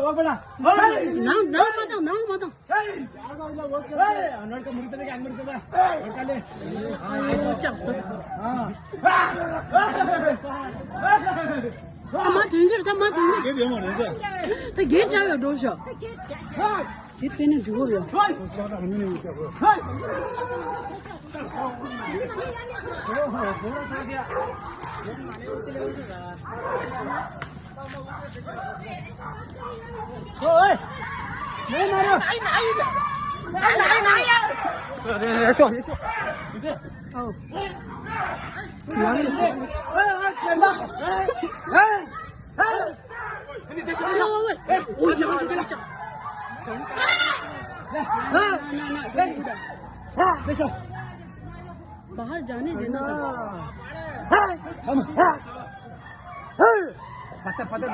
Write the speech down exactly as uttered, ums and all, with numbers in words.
ནང་ནང་མ་བཏང་། ནང་མ་བཏང་། ཨ་ཡོ་ལྕགས་སོ། ད་མ་ཐོན་གྱི་རེད། ད་མ་ཐོན་གྱི་རེད། ད་སྒེར་བཅག་ཡོད་འགྲོ་ཤོག་དེ་དཔེ་ན་འགྲིག་གོ་ཡོད། बाहर जाने देना। पता पता।